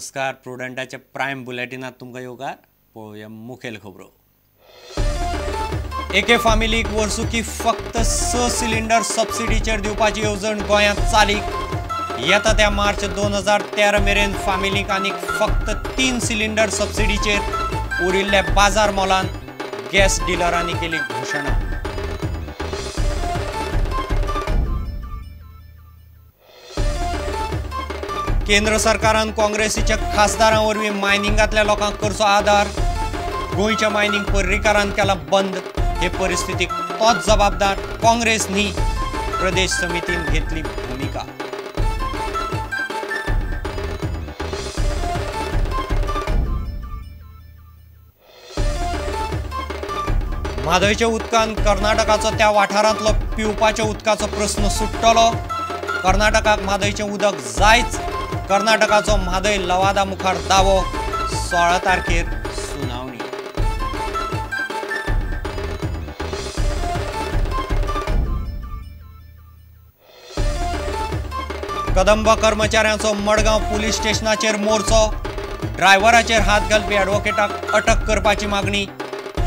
नमस्कार. प्रुडंटाच्या प्रायम बुलेटिनात तुमकां येवकार. पळोवया मुखेल खबरो. एके फामिलीक वर्सुकी फक्त 6 सिलिंडर सबसिडीचेर दिवपाची येवजण गोंयांत चालीक. येता त्या मार्च 2013 मेरेन फामिलीक आनीक फक्त 3 सिलिंडर सबसिडीचेर उरिल्ल्या बाजार मोलान गॅस डिलरांनी केली घोशणा. केंद्र सरकारान काँग्रेसीच्या खासदारां वरवीं मायनिंगांतल्या लोकांक करचो आदार. गोंयच्या मायनिंग पर्रीकारान केला बंद. हे परिस्थितीक तोच जबाबदार काँग्रेस न्ही, प्रदेश समितीन घेतली भुमिका. म्हादयच्या उदकान कर्नाटकाचो त्या वाठारांतलो पिवपाच्या उदकाचो प्रस्न सुट्टलो. कर्नाटकाक म्हादयचें उदक जायच. कर्नाटकाचो म्हादय लवादा मुखार दावो. 16 तारखेर सुनावणी. कदंबा कर्मचाऱ्यांचो मडगांव पुलीस स्टेशनाचेर मोर्चो. ड्रायव्हराचेर हात घालपी ॲडव्होकेटाक अटक करपाची मागणी.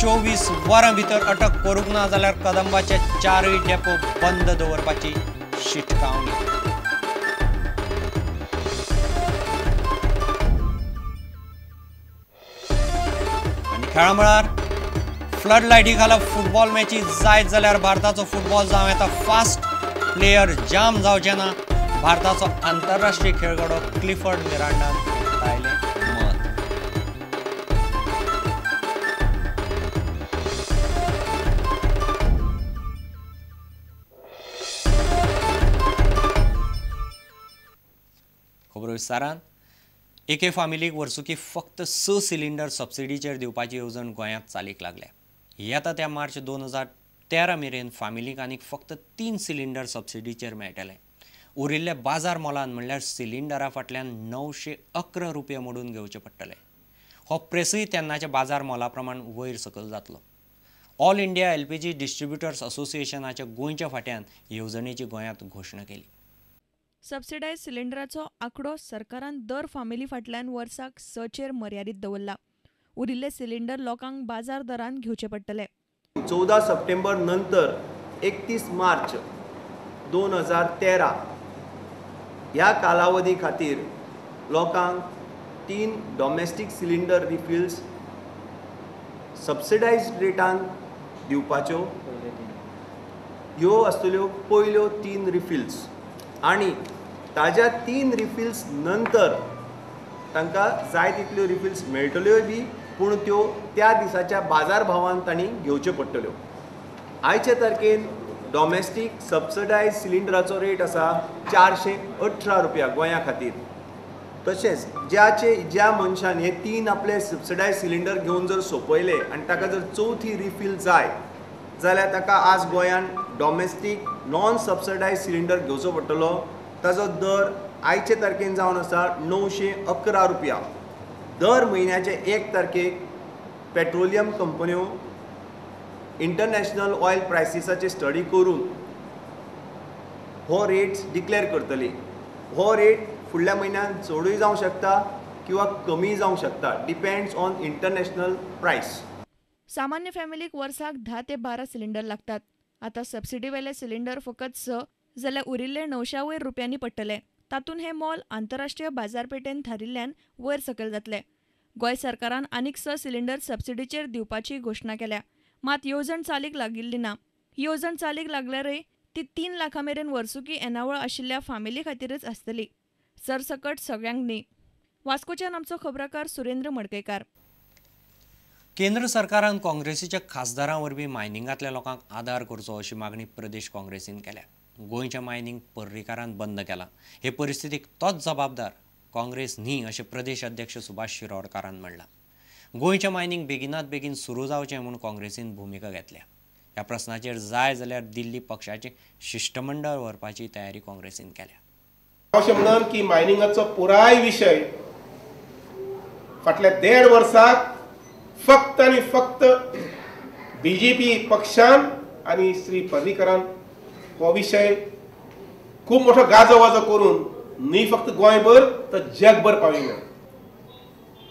24 वरां भितर अटक करूंक ना जाल्यार कदंबाचे 4 डेपो बंद दवरपाची शिटकावणी. खेळा मळार फ्लड लायटी खाला फुटबॉल मॅची जायत जाल्यार भारताचो फुटबॉल जावं येता फास्ट. प्लेयर जाम जावचे ना. भारताचो आंतरराष्ट्रीय खेळगडो क्लिफर्ड मिरांडान उक्तायलें मत. खबरो विस्तारान. एके फामिलीक वर्सुकी फक्त 6 सिलिंडर सबसिडीचेर दिवपाची येवजण गोंयांत चालीक लागल्या. येता त्या मार्च 2013 मेरेन फामिलीक आनीक फक्त 3 सिलिंडर सबसिडीचेर मेळटले. उरिल्ले बाजार मोलान म्हणल्यार सिलिंडरा फाटल्यान 911 रुपया मोडून घेवचे पडटले. हो प्रेसूय तेन्नाच्या बाजार मोला प्रमाण वयर सकयल जातलो. ऑल इंडिया LPG distributors असोसिएशनाच्या गोंयच्या फाट्यान येवजणेची गोंयांत घोशणा केली. सबसिडायज सिलिंडराचो आंकडो सरकारान दर फामिली फाटल्यान वर्साक 6चेर मर्यादीत दवरला. उरिल्ले सिलिंडर लोकांक बाजार दरान घेवचे पडटले. 14 सप्टेंबर नंतर 31 मार्च 2013 ह्या कालावधी खातीर लोकांक 3 डॉमेस्टीक सिलिंडर रिफिल्स सबसिडायज रेटान दिवपाच्यो. ह्यो आसतल्यो पयल्यो 3 रिफिल्स आनी ताज्या 3 रिफिल्स नंतर तांकां जाय तितल्यो रिफिल्स मेळटल्योय बी, पूण त्यो त्या दिसाच्या बाजार भावान तांणी घेवच्यो पडटल्यो. आयचे तारखेन डॉमेस्टीक सबसिडायज सिलिंडराचो रेट आसा 418 रुपया गोंया खातीर. तशेंच ज्या मनशान हे 3 आपले सबसिडायज सिलिंडर घेवन जर सोंपयले आनी ताका जर चवथी रिफील जाय जाल्यार ताका आज गोंयान डॉमेस्टीक नॉन सबसिडायज सिलिंडर घेवचो पडटलो. ताजो दर आयचे तारखेन जावन आसा 911 रुपया. दर म्हयन्याचे 1 तारखेक पेट्रोलियम कंपन्यो इंटरनॅशनल ऑयल प्रायसिसाचे स्टडी करून हो रेट डिक्लेअर करतली. हो रेट फुडल्या म्हयन्यान चडूय जावंक शकता किंवा कमी जावंक शकता, डिपेंड्स ऑन इंटरनॅशनल प्रायस. सामान्य फॅमिलीक वर्साक 10 ते 12 सिलिंडर लागतात. आतां सबसिडीवेले सिलिंडर फकत 6 जाल्यार उरिल्ले 900 वयर रुपयांनी पडटले. तातूंत हें मोल आंतरराष्ट्रीय बाजारपेठेन थारिल्ल्यान वयर सकयल जातले. गोंय सरकारान आनीक 6 सिलिंडर सबसिडीचेर दिवपाची घोशणा केल्या. मात येवजण चालीक लागिल्ली ना. ही येवजण चालीक लागल्यारय ती 3 लाखां मेरेन वर्सुकी येणावळ आशिल्ल्या फामिली खातीरच आसतली, सरसकट सगळ्यांक न्ही. वास्कोच्यान आमचो खबराकार सुरेंद्र मडकयकार. केंद्र सरकारान काँग्रेसीच्या खासदारां वरवीं मायनिंगांतल्या लोकांक आदार करचो अशी मागणी प्रदेश काँग्रेसीन केल्या. गोंयच्या मायनिंग पर्रीकारान बंद केला. हे परिस्थितीक तोच जबाबदार काँग्रेस न्ही अशें प्रदेश अध्यक्ष सुभाष शिरोडकारान म्हणलां. गोंयच्या मायनिंग बेगिनात बेगीन सुरू जावचें म्हूण काँग्रेसीन भुमिका घेतल्या. ह्या प्रस्नाचेर जाय जाल्यार दिल्ली पक्षाचें शिश्टमंडळ व्हरपाची तयारी काँग्रेसीन केल्या. अशें म्हणून की मायनिंगाचो पुराय विशय फाटल्या 1.5 वर्साक फक्त आनी फक्त बीजेपी पक्षान आनी श्री पर्रीकरान हो विशय खूब मोठो गाजो वाजो करून न्ही फक्त गोंयभर तर जगभर पाविल्लो.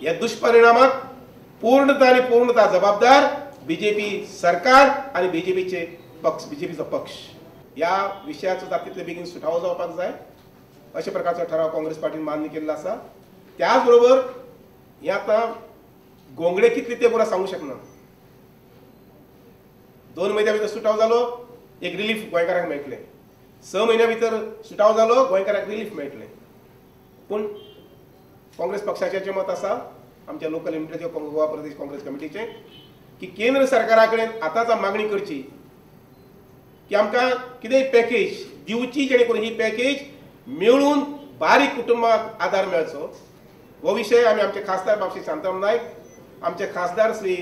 ह्या दुष्परिणामाक पूर्णता आनी पूर्णता जबाबदार बीजेपी सरकार आनी बीजेपीचे पक्ष, बीजेपीचो पक्ष. ह्या विशयाचो जाता तितले बेगीन सुटावो जावपाक जाय अशा प्रकारचो ठराव काँग्रेस पार्टीन मान्य केल्लो आसा. त्याच बरोबर हे आतां गोंगडे कितले ते पुरा सांगू शकना. 2 म्हयन्या भितर सुटाव जालो, एक रिलीफ गोंयकारांक मेळटलें. 6 म्हयन्या भितर सुटाव जालो, गोंयकारांक रिलीफ मेळटलें. पूण काँग्रेस पक्षाचें मत आसा, आमच्या लोकल युनिटाचे गोवा प्रदेश काँग्रेस कमिटीचें, की केंद्र सरकारा कडेन आतांच मागणी करची की आमकां कितेंय पॅकेज दिवची जेणे करून ही पॅकेज मेळून बारीक कुटुंबाक आदार मेळचो. हो विशय आमी आमचे खासदार बाब श्री शांताराम नायक, आमचे खासदार श्री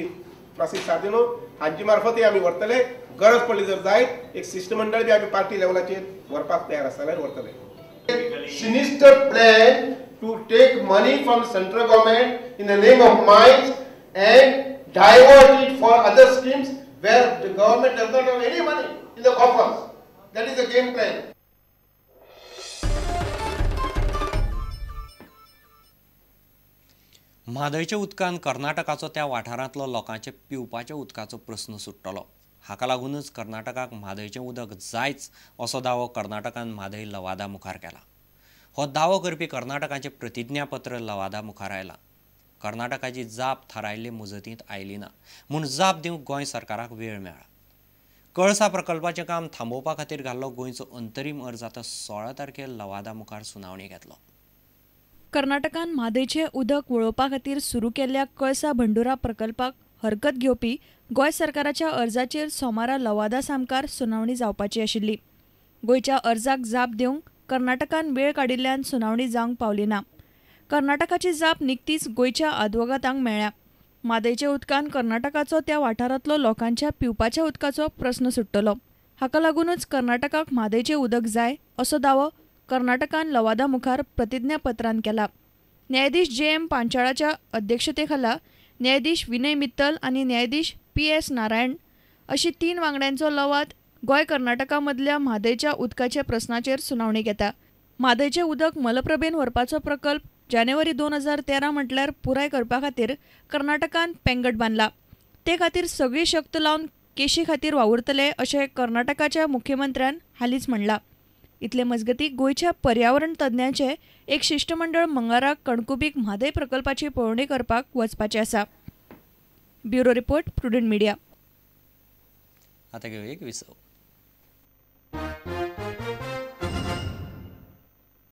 फ्रांसीस सार्दिनो हांचे मार्फतय आमी व्हरतले. गरज पडली जर जायत एक शिश्टमंडळ बी आमी पार्टी लेवलाचेर व्हरपाक तयार आसा जाल्यार व्हरतले. Sinister plan to take money from central government in the name of mines and divert it for other schemes where the government does not have any money in the coffers. That is the game plan. म्हादयच्या उदकान कर्नाटकाचो त्या वाठारांतलो लोकांचे पिवपाच्या उदकाचो प्रस्न सुट्टलो. हाका लागूनच कर्नाटकाक म्हादयचें उदक जायच असो दावो कर्नाटकान म्हादय लवादा मुखार केला. हो दावो करपी कर्नाटकाचें प्रतिज्ञापत्र लवादा मुखार आयलां. कर्नाटकाची जाप थारायल्ले मुजतींत आयली ना म्हूण जाप दिवंक गोंय सरकाराक वेळ मेळ्ळा. कळसा प्रकल्पाचें काम थांबोवपा खातीर घाल्लो गोंयचो अंतरीम अर्ज आतां 16 तारखेर लवादा मुखार सुनावणी घेतलो. कर्नाटकान म्हादयचें उदक वळोवपा खातीर सुरू केल्ल्या कळसा भंडुरा प्रकल्पाक हरकत घेवपी गोंय सरकाराच्या अर्जाचेर सोमारा लवादा सामकार सुनावणी जावपाची आशिल्ली. गोंयच्या अर्जाक जाप दिवंक कर्नाटकान वेळ काडिल्ल्यान सुनावणी जावंक पावली ना. कर्नाटकाची जाप निकतीच गोंयच्या आदवोगादांक मेळ्ळ्या. म्हादयच्या उदकान कर्नाटकाचो त्या वाठारांतलो लोकांच्या पिवपाच्या उदकाचो प्रस्न सुट्टलो. हाका लागूनच कर्नाटकाक म्हादयचें उदक जाय असो दावो कर्नाटकान लवादा मुखार प्रतिज्ञापत्रान केला. न्यायाधीश जे.एम. पांचाळाच्या अध्यक्षतेखाला न्यायाधीश विनय मित्तल आनी न्यायाधीश पी.एस. नारायण अशी 3 वांगड्यांचो लवाद गोंय कर्नाटका मदल्या म्हादयच्या उदकाच्या प्रस्नाचेर सुनावणी घेता. म्हादयचें उदक मलप्रभेन व्हरपाचो प्रकल्प जानेवारी 2013 म्हटल्यार पुराय करपा खातीर कर्नाटकान पेंगट बांदला. ते खातीर सगळी शक्त लावन केशी खातीर वावुरतले अशें कर्नाटकाच्या मुख्यमंत्र्यान हालींच म्हणलां. इतले मजगती गोंयच्या पर्यावरण तज्ञांचें एक शिश्टमंडळ मंगळारा कणकुबीक म्हादय प्रकल्पाची पळोवणी करपाक वचपाचें आसा. Bureau report, Prudent Media. आतां घेवया एक विसव.